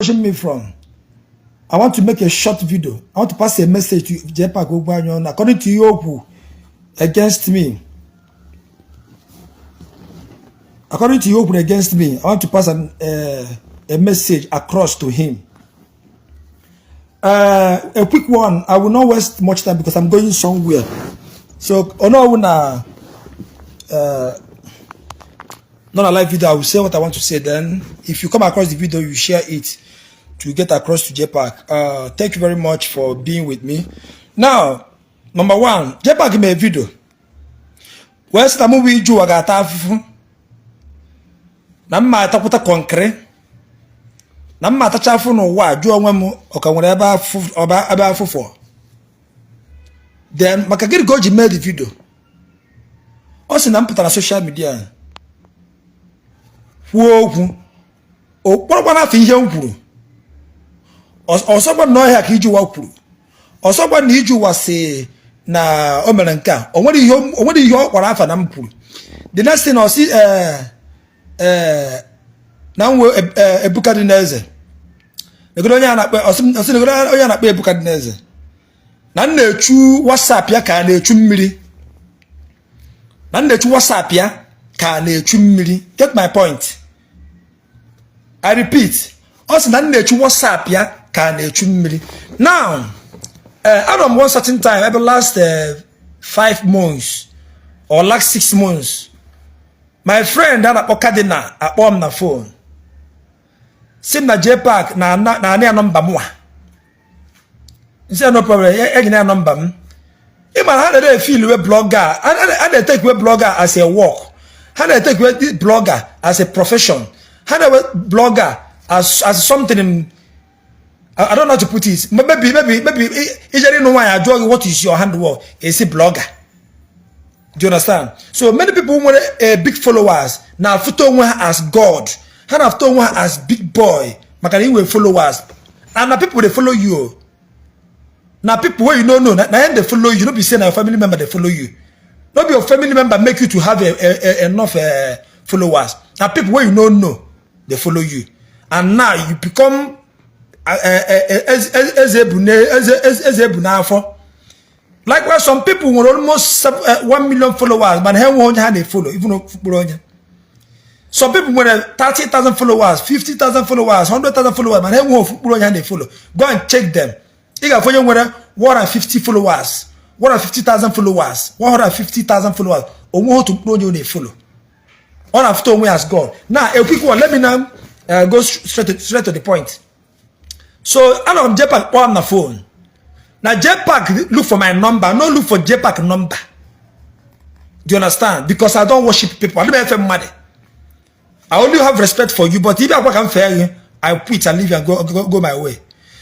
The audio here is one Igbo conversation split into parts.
Watching me from, I want to make a short video. I want to pass a message to JPAC Ogbanyon according to ihe o kwu against me. According to ihe o kwuru against me, I want to pass a message across to him. A quick one. I will not waste much time because I'm going somewhere. So, ono na not a live video, I will say what I want to say. Then, if you come across the video, you share it to get across to JPAC. Thank you very much for being with me. Now, number one, JPAC made a video. Wee sị na mụ bụ ije ụwa ga-ata afụfụ, na mma atakwụta kọnkịrị, na mma atacha afụ n'ụwa a, jụọ onwe m ọ ka nwere ebe ebe afụfụ. Then maka gịnị ka o ji mee the video? Ọ sị na m pụtara social media kwuo okwu, o kpọrọkwa n'afọ ihe m kwuru. Ọsọkwa na ọhịa ka ije ụwa kwuru, ọsọkwa na ije ụwa si na o mere nke a. O nwere ihe ọ kpọrọ afa na m kwuru. The next thing, ọ sị ee na m wee Ebuka dị n'eze negodo onye a na-akpọ. Ọsị negodo onye a na-akpọ Ebuka dị n'eze, na m na-echu WhatsApp ya ka a na-echu mmiri, na m na-echu WhatsApp ya ka a na-echu mmiri. Get my point? I repeat, ọ sị na m na-echu WhatsApp ya ka a na-echu mmiri. Now, out of one certain time, ebe last 5 months or last 6 months, my friend a na-akpọ Cardinal akpọ m na phone, si m na JPAC na na na ya nọmba m. Nwa nsị, no problem, enyere ya nọmba m. Ị mara ha na-ere feel we blogger, a na-etake we blogger as a work, ha na-etake we blogger as a profession, ha na-ewe blogger as something I don't know how to put it. Maybe ijere ịnụ nwaanyị, ajụọ gị, "What is your handwork?" Esi blogger. Do you understand? So many people nwere a big followers na-afụta onwe ha as God. Ha na-afụta onwe ha as big boy maka na inwe followers. And na people dey follow you. Na people wey you no know, na them dey follow you. No be say na your family member dey follow you. No be your family member make you to have enough followers. Na people wey you no know dey follow you. And now you become eze ebu n'afọ. Likewise, some people nwere almost 1 million followers, mana ha enweghị onye ha na-efollow, even mkpụrụ onye. Some people nwere 30,000 followers, 50,000 followers, 100,000 followers, mana ha enweghị ofu mkpụrụ onye ha na-efollow. Go and check them. Ị ga-afụ onye nwere 150 followers, 150,000 followers, 150,000 followers, onweghị otu mkpụrụ onye ọ na-efollow. Ọ na-afụta onwe ya as God. Now, a quick one, let me now go straight to the point. So anọ m JPAC kpọọ m na phone, na JPAC look for my number, no look for JPAC number. Do you understand? Because I don't worship people. I don't efe mmadụ. I only have respect for you, but if akwa ka m fee gị, I quit and leave you and go my way.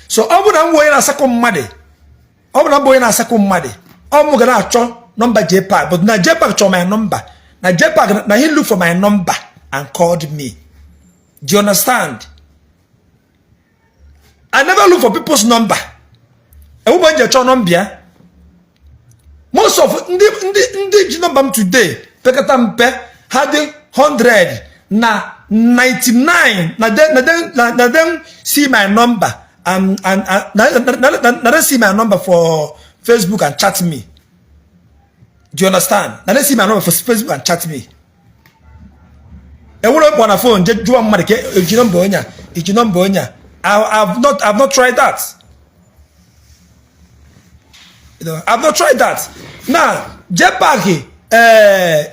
So ọ bụ na m bụ onye na-asakọ mmadụ, ọ bụ na m bụ onye na-asakọ mmadụ, ọ mụ ga na-achọ nọmba JPAC, but na JPAC chọrọ my number. Na JPAC na he look for my number and called me. Do you understand? I never look for people's number. Ewube nje chọọ nọmba ya. Most of ndị ji nọmba m today, pekata mpe ha dị 100 na 99, na dem see my number and na dem see my number for Facebook and chat me. Do you understand? Na dem see my number for Facebook and chat me. Enwere mkpọ na phone je jụọ mmadụ ka eji nọmba onye a, eji nọmba onye a. I've not tried that. I've not tried that. Now, JPAC,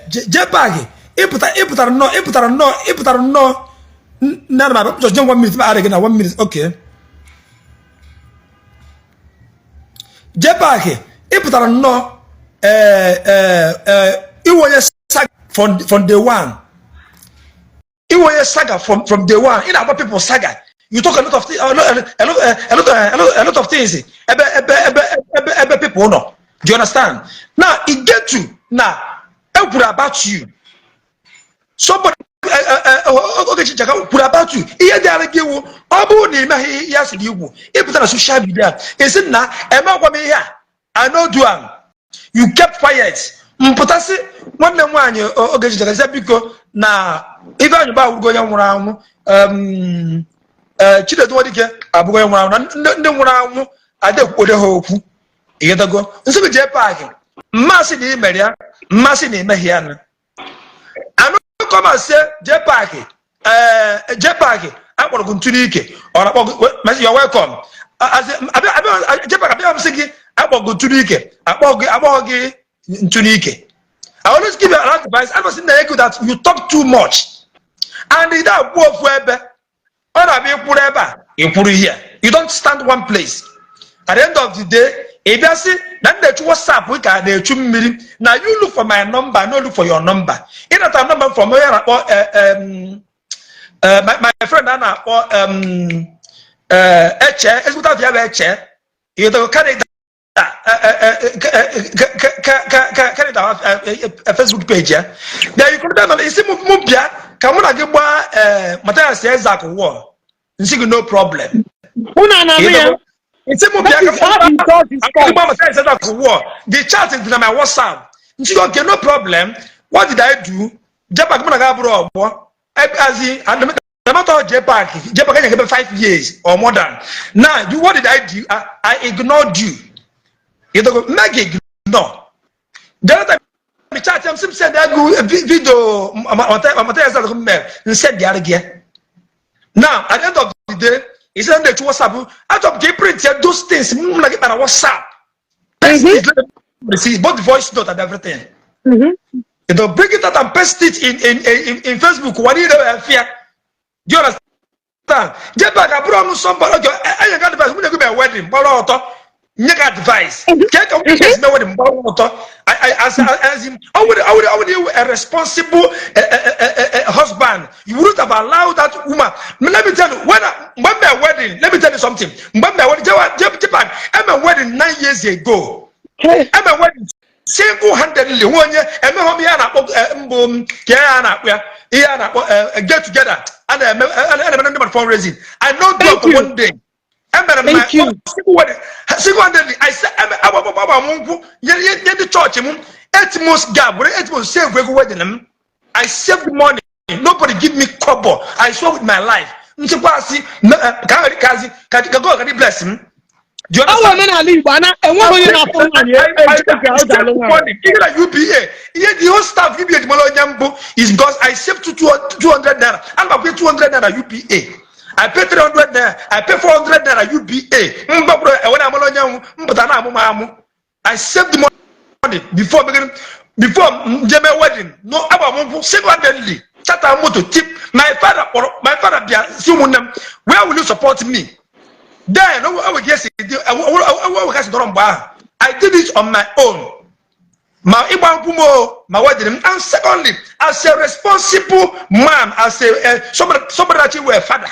JPAC, ịpụtara nnọọ, ịpụtara nnọọ, ịpụtara nnọọ. Na na just one minute, ma gị na one minute, okay. JPAC, ịpụtara nnọọ, iwe onye saga from day one. Iwe onye saga from day one. Ị na-agba people saga. You talk a lot of a lot, a lot, a lot, a lot, a lot of things. Ebe ebe ebe ebe ebe people nọ. Do you understand? Now it get to now. Ekwuru about you. Somebody Ogechi Njaka kwuru about you. Ihe dị ara gị iwu, ọ bụrụ na ị meghị ihe a sị gị ikwu, ịpụta na social media esi na emekwa m ihe a, I no do am. You kept quiet. Mpụtasị nwanne m nwaanyị Ogechi Njaka sị biko na Ifeanyị Ubah awụrụgo onye nwụrụ anwụ. Ee, Chinedu Nwadike abụghị onye nwụrụ anwụ na ndị nwụrụ anwụ adị ekwukpode ha okwu. Ịghọtago? Nsị gị JPAC, mmasị na imere ya, mmasị na imeghi ya na anụ come say JPAC. Ee, JPAC akpọrọ gị ntụ n'ike, ọ na-akpọ gị, "You're welcome." JPAC abịa m sị gị akpọ gị ntụ n'ike, akpọ gị ntụ n'ike. I always give you an advice. Advice na ego that you talk too much and ị na-akwụ ofu ebe. Ọ na-abịa ịkwụrụ ebe a, ịkwụrụ ihe, you don't stand one place. At the end of the day, ị bịa sị na m na-echu WhatsApp ka a na-echu mmiri na you look for my number, no look for your number. Ịnata number from onye a na-akpọ my friend a na-akpọ Eche, ezigbote afọ ya bụ Eche. Ịghọtago? Canada, Canada, Facebook page ya. Then you connect na isi mụ bịa ka mụ na gị gbaa Mathias Ezeaku wall. Nsị gị no problem. Unu na-anụ ya? Nsị mụ bịa ka mụ gbaa Mathias Ezeaku wall. The chat is na my WhatsApp. Nsị gị okay, no problem. What did I do? JPAC, mụ na gị abụrụ ọgbọ azi no matter. JPAC, JPAC enye gị 5 years or more than now. You, what did I do? I ignored you. You don't make ignore. The other time we chat, I'm send ego video Mathias Ezeaku mere, send the other. Now, at the end of the day, he said that WhatsApp out of the print those things like na WhatsApp. Paste it, let them see both the voice note and everything. Bring it out and paste it in Facebook. What do you know? Fear. Do you understand? JPAC abụrụ ọnụ somebody. Okay, enye gị advice, nwunye gị mere wedding, gbara ọtọ, nye gị advice. Ka ka nwunye esi mee wedding gbara ọtọ. As in, ọ nwere iwu a responsible husband, you wouldn't have allowed that woman. Let me tell you, mgbe m mere wedding, let me tell you something. Mgbe m mere wedding, JPAC, eme wedding 9 years ago. Eme wedding single handedly. Nwe onye emeghe m ihe a na-akpọ mbụ ka ihe a na-akpọ ya, ihe a na-akpọ get together a na-eme, a na-eme ndị mmadụ fundraising. I no do Thank for you. one day. Emere m my Thank you. own single wedding single handedly. I say eme agba m nkwụ nye ndị chọọchị m 8 months gap, were 8 months save ego wedding m. I saved money. Nobody give me kobo. I swear with my life. Nchekwa asị ka a kazi ka God ka bless m. Do you Ọ bụ understand? omenala Igbo ana enweghị onye na-atụ nwaanyị ejike ka ọ ga-alụ nwaanyị. Ihe na UPA, ihe the whole staff UPA ji mara onye mbụ is because I saved 200 naira. Ana m akwụ 200 naira UPA. I pay 300 naira. I pay 400 naira UPA. Mgbakwuru enwe na amara onye nwụ mpụta na amụ m amụ. I saved the money before beginning, before njeme wedding. No, agba m nkwụ single handedly. Chata moto tip. My father kpọrọ, my father bịa si ụmụnne m, "Where will you support me?" Then o nwere esi dị o nwere dọrọ mgbe ahụ. I did it on my own, ma ịgba nkwụ m o, ma wedding m. And secondly, as a responsible man, as a somebody that you were father,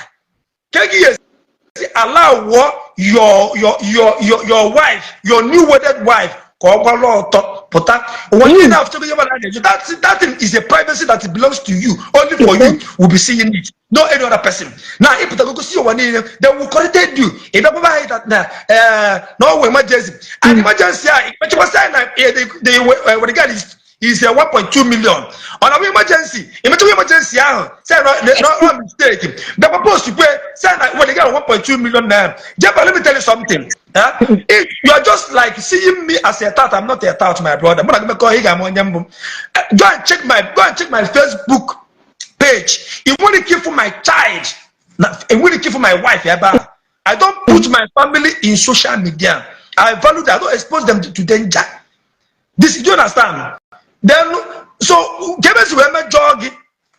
ka gị esi allow your wife, your new wedded wife, ka ọ gbara ọtọ pụta ụwa ndị na-afụchago ihe mmadụ na-eji? That thing is a privacy that belongs to you. Only for you will be seeing it, no any other person. Na ịpụta gosi ụwa niile, they will correct you. Ị bịa gwaba ha that na na ọ wụ emergency and emergency a emechakwasị anyị na the guy is 1.2 million. Ọ na-abụ emergency, emechakwa emergency ahụ say no mistake, bịakwa post kwe say na when they get 1.2 million naira. Jeba, let me tell you something. Huh? If you are just like seeing me as a tout, I'm not a tout, my brother. Mụ na gị mekọ, ị ga-ama onye mbụ. Go and check my Facebook page. Ị nwere ike ịfụ my child na ị nwere ike ịfụ my wife ebe a. I don't put my family in social media. I value that. I don't expose them to danger. This, do you understand? Then so ka ebe si wee mejọọ gị,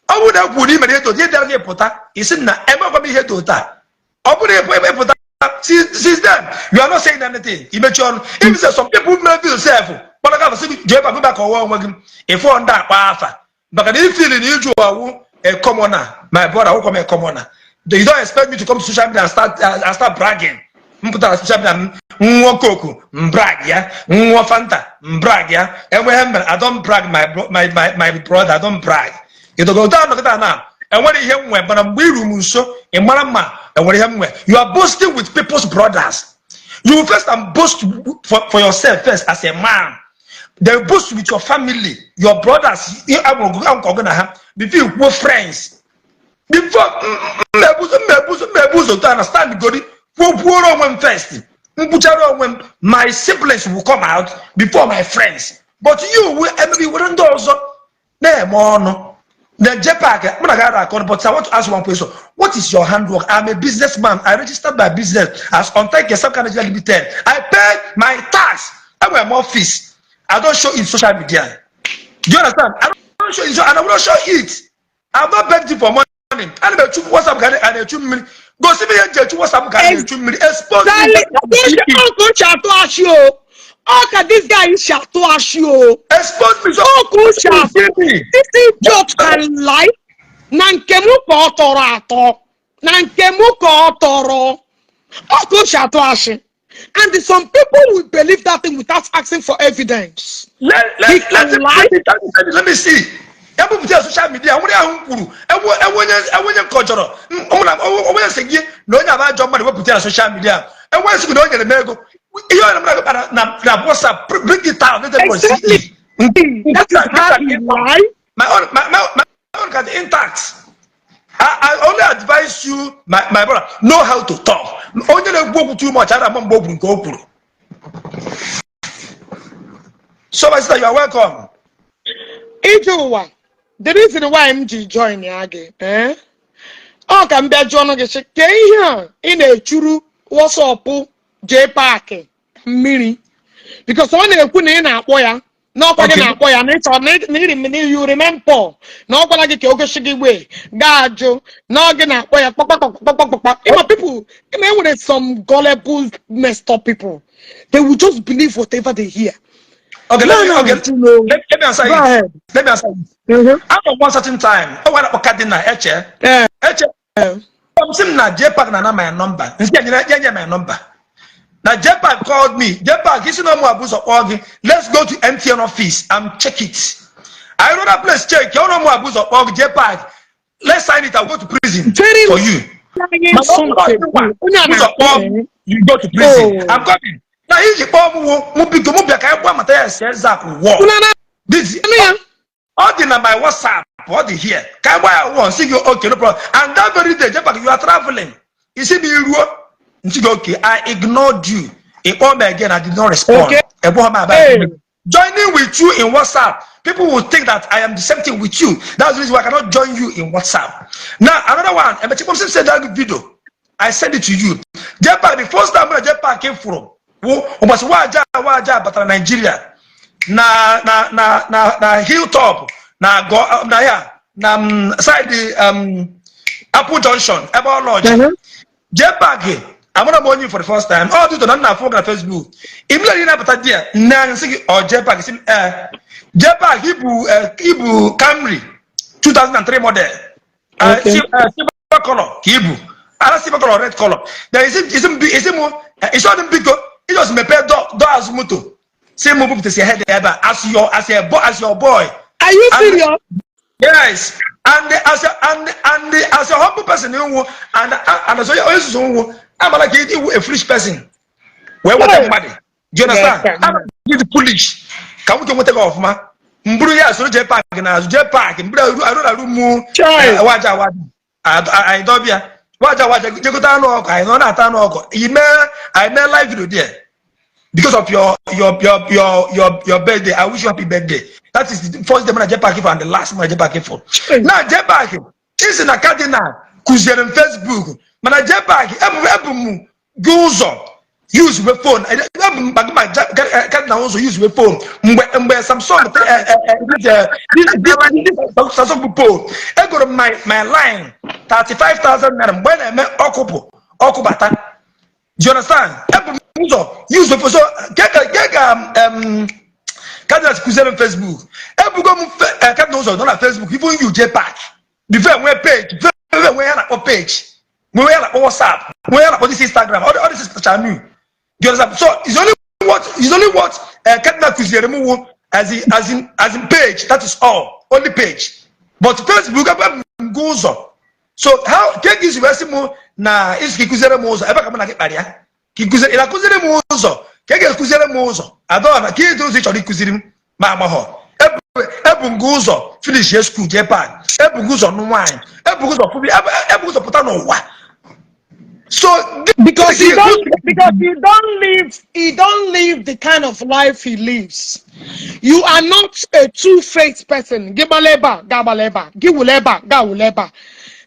ọ bụrụ na e kwuru imere ihe dị otu, ihe dịara gị pụta isi na emekwa m ihe dị otu a. Ọ bụrụ na ịpụta, since then you are not saying anything. Imechi ọnụ. If you say some people may feel self kpọrọ ka sị jee ebe ka ọwa onwe gị ịfụ ndị akpa afa maka na ifili na iju ọwụ a commoner. My brother, awụkwa m a commoner. You don't expect me to come to social media and start bragging. M pụtara social media, m nwụọ Coke, m brag ya, nwụọ Fanta, m brag ya. Enweghị mere. I don't brag, my brother. I don't brag. Ịdogo anọkịta na enwere ihe m nwe, mana mgbe iru m nso, ị mara mma enwere ihe m nwe. You are boasting with people's brothers. You will first and boast for yourself first as a man, then boast with your family, your brothers amụrụ ọgụ na ha before you kwuo friends, before mmebuzo mmebuzo mmebu. ụzọ to understand godi kwuo onwe m first. Mkwuchara onwe m, my siblings will come out before my friends, but you will emebi were ndị ọzọ na-eme ọnụ. Then JPAC, mụ na gị akọ, but I want to ask one question. What is your handwork? I'm a businessman. I registered my business as Onteke South Nigeria Limited. I pay my tax. I wear office. I don't show in social media. Do you understand? I don't show it, and I will not show it. I'm not begging for money. Ana m echu WhatsApp ka a na-echu mmiri. Gosi m ihe nji echu WhatsApp ka a na-echu mmiri. Expose me. Exactly. Ọ ka o si atụ ashị o. Ọ ka this guy si atụ ashị o. Expose me. So Ọ ka o si atụ. see me. This idiot can lie. Na nke m ka ọ tọrọ atọ. Na nke m ka ọ tọrọ. Ọ ka o si atụ ashị. And some people will believe that thing without asking for evidence. Let, He let, can let, lie. let me see. Ebupụta ya social media nwere ahụ m kwuru enwe onye nkọjọrọ onye sị gị na onye aba ajọ mmadụ, wepụta ya na social media. Enwe sị gị na o nyere m ego, ihe onye mmadụ kpara na WhatsApp, bring it out, let everybody see Exactly. it. That is how he lie. My own can be intact. I only advise you, my brother, know how to talk. Onye na-ekwu okwu too much, ara ama mgbe o kwuru nke o kwuru. So my sister, you are welcome. Ije ụwa, the reason why m ji join ya gị, eh? Ọ ka m bịa jụọ ọnụ gị sị, kee ihe a ị na-echuru WhatsApp JPAC mmiri, because ọ na-ekwu na ị na-akpọ ya n'ọkwa gị na-akpọ ya na ịchọ na iri na you remain poor, na ọ gwara gị ka o gosi gị wee gaa ajụ na ọ gị na-akpọ ya kpakpakpakpakpakpa. Ịma people, ịma enwere some gullible, messed up people. They will just believe whatever they hear. Okay, let me, No, okay, no. let me answer Go you. ahead. Let me answer you. Out of one certain time, oh, when I Cardinal Eche, Eche, sị m na JPAC na my number. Nsị nye nye my number. Na JPAC called me. JPAC, isi na ọmụ abụzọ kpọọ gị. Let's go to MTN office and check it. I wrote that place, check. Ọ na ọmụ abụzọ kpọọ gị, JPAC. Let's sign it. I'll go to prison Very for you. lying Mana ọ something. bụrụ Onye a ụzọ na-akpọ kpọọ m, you go to prison. Oh. I'm coming. Na iji kpọọ m wo, mụ biko mụ bịa ka anyị gwa mata ya esi Ezeaku wụọ. Unu na This anụ ya? Ọ dị na my WhatsApp, ọ dị here. Ka anyị gwa ya wụọ, nsị gị okay, no problem. And that very day, JPAC, you are traveling. Isi m iruo, nsị gị okay, I ignored you. Ị kpọọ m again, I did not respond. Egbughọ m aba. Hey. Joining with you in WhatsApp, people will think that I am the same thing with you. That's the reason why I cannot join you in WhatsApp. Now, another one, Emechikpom send that video. I send it to you. JPAC, the first time when JPAC came from, ụbọchị waja batara Nigeria na Hilltop na go na ya na side Apple Junction ebe ọ lodge. JPAC, amara m onye for the first time. Ọ dụtọ na nna afọ na Facebook. Immediately na-apụta di ya, nne anyị sị gị ọ JPAC, sị m ee. JPAC ibu Camry 2003 model. Silver color ka ibu. Ara silver color, red color. Then isi m isi ọ dị m biko ị just mepee door azụ moto. Sị m bupụtasị head ebe a as your boy. Are you serious? Yes, and as a humble person nwu and as onye nzuzu nwu amala ka iwu a foolish person wee nweta mmadụ. Do you understand? Yes, sir. Amala ka ịdị foolish ka nwoke nweta gị ọfụma. Mburu ya soro jee park n'azụ jee park mburu arụ na room. Chai. Waja waja anyị dọbịa waja waja jegota anụ ọkụ, anyị nọ na-ata anụ ọkụ, ime anyị mee live video there because of your birthday. I wish you happy birthday. That is the first day when I JPAC for and the last when I JPAC for. Now JPAC isi na Cardinal kụziere m Facebook, mana JPAC ebu m gị ụzọ use we phone, ebu m ma Cardinal ụzọ use we phone mgbe Samsung this Samsung bụ phone egoro m my line 35,000 naira mgbe na-eme ọkụpụ ọkụ bata. Do you understand? Ebu m ụzọ use the phone. So ke ka Cardinal kụziere m Facebook. Ebugo m Cardinal ụzọ nọ na Facebook, even you JPAC. Before enwee page, before enwee ya na-akpọ page, nwee ya na-akpọ WhatsApp, nwee ya na-akpọ this Instagram, all this is new. Do you understand? So it's only what Cardinal kụziere m wụ as in page, that is all, only page. But Facebook ebe m gụ ụzọ. So how ke ka isi wee sị mụ na isi ka ịkụziere m ụzọ ebe ka mụ na gị kpara ya ka ịkụziere ị na-akụziri m ụzọ ka ị ga-ekụziere m ụzọ adọ na ka ịdị ụzọ ị chọrọ ịkụziri m ma amaghọ ebu m gị ụzọ finish ye school jee park, ebu gị ụzọ nụ nwaanyị, ebu gị ụzọ ebu gị ụzọ pụta n'ụwa. So Because he don't live the kind of life he lives. You are not a two-faced person. Gị gbala ebe a, ga agbala ebe a. Gị wụle ebe a, ga wụle ebe a.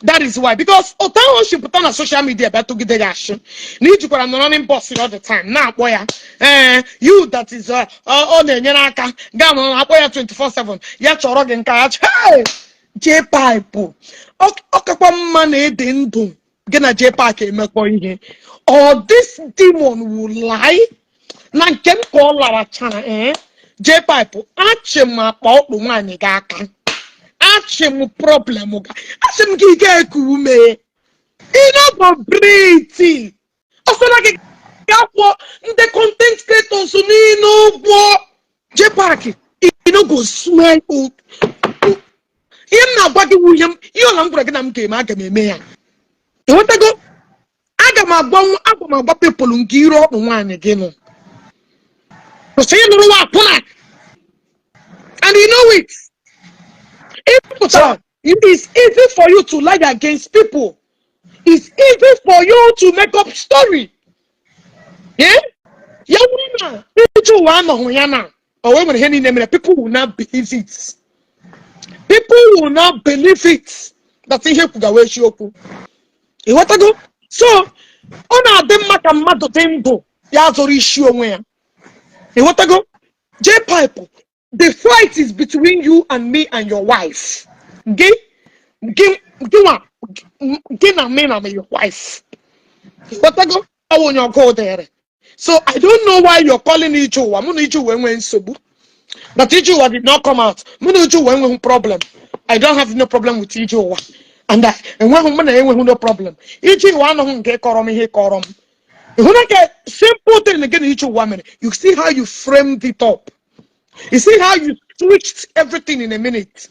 That is why, because otu ahụ o si pụta na social media bịa tụgide gị ashị na ijikwara nọrọ n'inbox all the time na-akpọ ya, ee, you that is ọ na-enyere aka gaa nọrọ na-akpọ ya 24/7, ya chọrọ gị nke a. Hey! J-pipe, ọ kakwa mma na ịdị ndụ gị na J-Park emekọ ihe, or this demon will lie na nke m ka ọ larachara. Ee, J-pipe, achị m akpa ọkpụ nwaanyị gị aka, achị m problem ga, achị m gị ga-eku ume, ị no go breathe. Ọsọla gị ga-akwụọ ndị content creators niile ụgwọ. J-Park, ị no go smell. Ihe m na-agwa gị wụ ihe m, ihe ọla m gwara gị na m ga-eme, aga m eme ya. Ịghọtago? Aga m agwa people nke iru ọkpụ nwaanyị gị nọ kwụsị ịnụrụ nwa akwụna, and you know it. Ịpụtara, it is easy for you to lie against people. It's easy for you to make up story. Yeah? Ya bụrụ na ije ụwa anọghị ya na o wee nwere ihe niile mere, people will not believe it. People will not believe it that ihe kwugawa eziokwu. Ịghọtago? So ọ na-adị mma ka mmadụ dị ndụ ya zọrọ isi onwe ya. Ịghọtago? J-pipe, the fight is between you and me and your wife. Gị gị gị nwa gị na me na your wife. Ịghọtago? Ọ wụ onye ọgụ dịrị. So I don't know why you're calling ije ụwa. Mụ na ije ụwa enweghị nsogbu. But ije ụwa did not come out. Mụ na ije ụwa enweghị problem. I don't have no problem with ije ụwa. And I enweghị, mụ na enweghị no problem. Ije ụwa anọghị nke kọrọ m ihe kọrọ m. Ịhụ na ka simple thing gị na ije ụwa mere. You see how you framed it up. You see how you switched everything in a minute.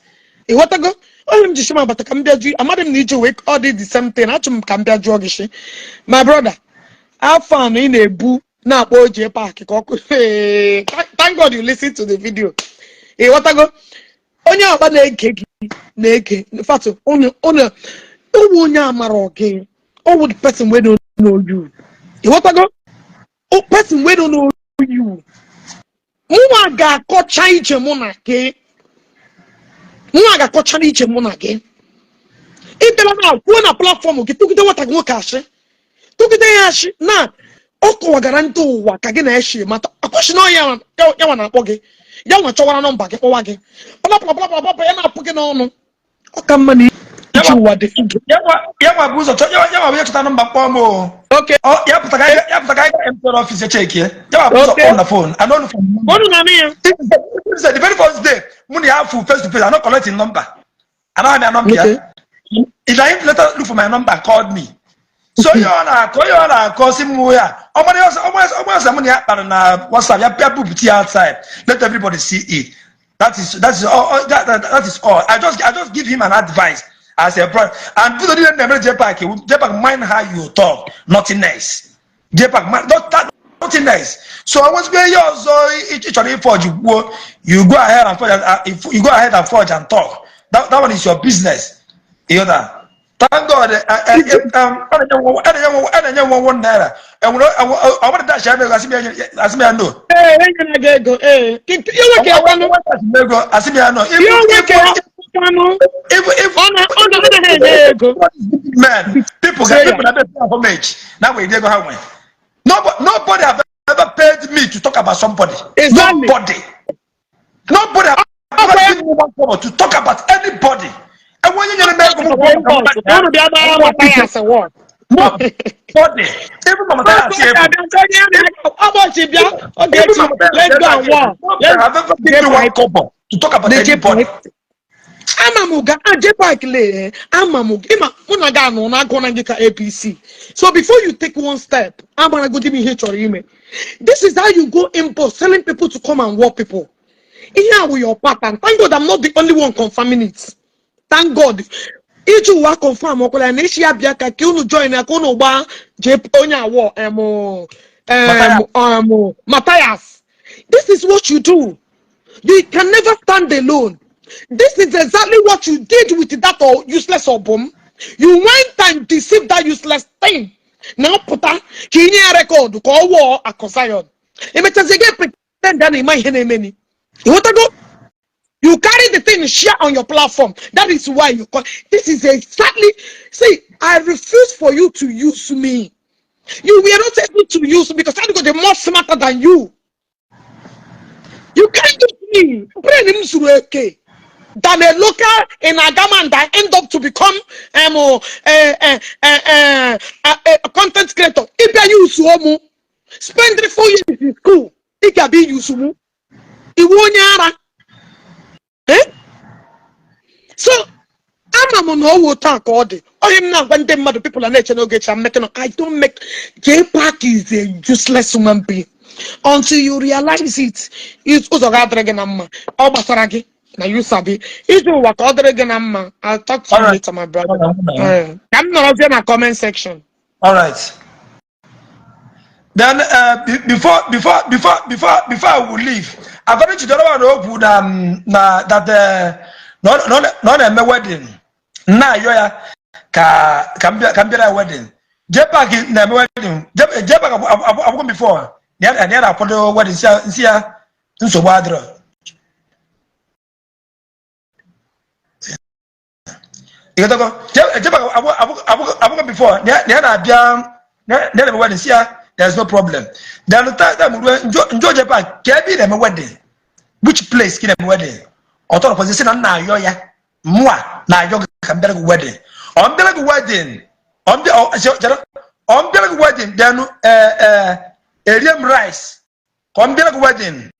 Ịghọtago? Onye m ji shima bata ka m bịa jụ, amadị m na ije ụwa ọ dị the same thing. Achọ m ka m bịa jụọ gị shi. My brother, afọ anọ ị na-ebu na-akpọ oje park ka ọkụ. Thank God you listen to the video. Ịghọtago? Onye ọkpa na-ege gị na-ege. In fact, onye onye owu onye amara gị, owu the person wey don't know you. Ịghọtago? O person wey don't know you. Mụnwa ga-akọcha ije mụ na gị. Mụnwa ga-akọcha ije mụ na gị. Ị bịara na kwuo na platform gị tụgide nwata gị nwoke ashị, tụgide ya ashị na ọ kọwagara ndị ụwa ka gị na-eshi mata akwụsị na ya ya nwa na-akpọ gị, ya nwa chọwara nọmba gị kpọwa gị, bla bla bla bla bla, ya na-apụ gị n'ọnụ. Ọ ka mma na iji ụwa dị ndụ. Ya nwa bụ ụzọ ya nwa bụ ya chọta nọmba kpọọ m o. Ya pụta ka anyị ga MTN office check ya. Ya nwa bụ ụzọ kpọọ m na phone. I no look for number. Unu na ya. The very first day mụ na ya fu face to face, I no collect him number. I don't have my number. If I later look for my number and called me. So ihe ọ na-akọ, ihe ọ na-akọ si m ya ọmara ọsọ mụ na ya kpara na WhatsApp, ya bịa bupụta ya outside, let everybody see it. That is all that is all. I just give him an advice as a brother. And video niile na-emere JPAC, JPAC, mind how you talk, nothing else. JPAC, mind not that, nothing else. So I was ihe ọzọ ị chọrọ ịforge kwuo, you go ahead and forge, if you go ahead and forge and talk, that one is your business. You know that? Thank God, ọ na-enye nwa ₦1. Enwere ọ bụrụ dash ego, asị m ya no. Ee, enyere gị ego, ee, ihe nwoke kwanụ. Ego, asị m ya no. Ihe nwoke kwanụ. Ọ na anaghị enye ya ego. Man, people get people that pay homage. Now we go how when. Nobody have ever paid me to talk about somebody. Nobody. Nobody have ever given me one kobo to talk about anybody. And when you make Unu bịa gbara Mathias wọ. nobody, even Mama Taya say, Ọbọchị bịa Ogechi, let's go and war. Nobody have ever given me one kobo to talk about anybody. Ama m ga JPAC lee, ama m ịma mụ na gị anọ na agụ na gị ka APC. So before you take one step, amaragodi m ihe ị chọrọ ime. This is how you go impose telling people to come and war people. Ihe a wụ your pattern. Thank God I'm not the only one confirming it. Thank God iji ụwa confirm ọkwara ya na isi ya bịa ka unu join ya, ka unu gbaa J onye awọ em em em Matthias. This is what you do. You can never stand alone. This is exactly what you did with that or useless obum. You went and deceived that useless thing. Na-apụta ka inye ya record ka ọ wụọ Akụ Zion. Emechazie gị pretend na ịma ihe na-emeni. Ịghọtago? You carry the thing, share on your platform. That is why you call. This is exactly. See, I refuse for you to use me. You were not able to use me because I got the more smarter than you. You can't use me. Brain him zuru than a local in Agaman that end up to become a content creator. If you use omu, spend 3, 4 years in school. It can be use mu. Iwu onye ara. Eh? So ama m na ọwụ otu a ka ọ dị. Onye m na-agwa ndị mmadụ, people are na-eche n'oge cha making. I don't make. J Park is a useless human being until you realize it. Ụzọ ga-adịrị gị na mma. Ọ gbasara gị na you sabi ije ụwa ka ọ dịrị gị na mma. I'll talk to you All right. later, my brother. All right. Ka m nọrọzie na comment section. All right. Then before I will leave, according to the other one, okwu na that na ọ na-eme wedding, na-ayọ ya ka m bịara wedding. JPAC na-eme wedding. JPAC abụghị before na ya na-akwado wedding, nsị ya nsogbu adịrọ. Ịghọtago? JPAC abụghị before na ya na-abịa na ya na-eme wedding, si ya there is no problem. Then the time ruo njọ JPAC ka ebe ị na-eme wedding, which place ka ị na-eme wedding, ọ tọrọ sị na m na-ayọ ya, mụa na-ayọ gị ka m bịara gị wedding, ọ m bịara gị wedding, ọ m bịa ọ chere, ọ m bịara gị wedding, then erie m rice, ka ọ m bịara gị wedding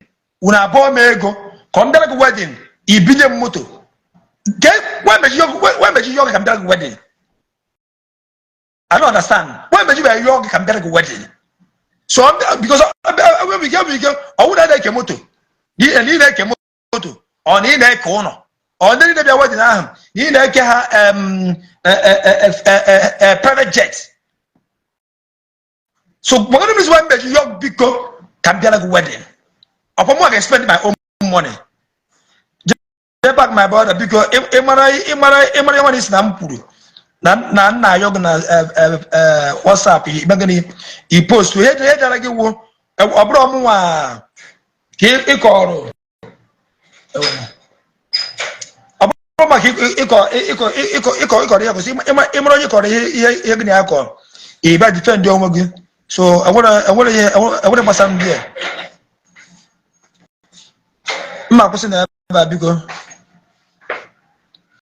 unu abụọ m ego, ka ọ m bịara gị wedding ibinye m moto ke wee meji yọ gị ka m bịara gị wedding. I don't understand. Wee meji wee yọ gị ka m bịara gị wedding. So because enwere ike ọwụ na na-eke moto na ị na-eke moto, ọ na ị na-eke ụlọ, ọ ndị niile bịa wedding ahụ na ị na-eke ha private jet. So gbagoro m wee meji yọ, biko ka m bịara gị wedding, ọkwa mụ ga-spend my own money. JPAC, my brother, biko, ịmara ịmara isi na m kwuru na nna ayọ gị na WhatsApp ikpe gịnị i post ihe dara gị wụ ọ bụrụ ọmụnwa ka ịkọrọ, ọ bụrụ maka ịkọ ịkọ ịkọ ịkọ ịkọrọ ihe kwụsị ịmara onye kọrọ ihe ihe gị na ya kọrọ, ị bịa defend onwe gị. So enwere ihe enwere gbasara ndị a mma kwụsị na ebe a, biko.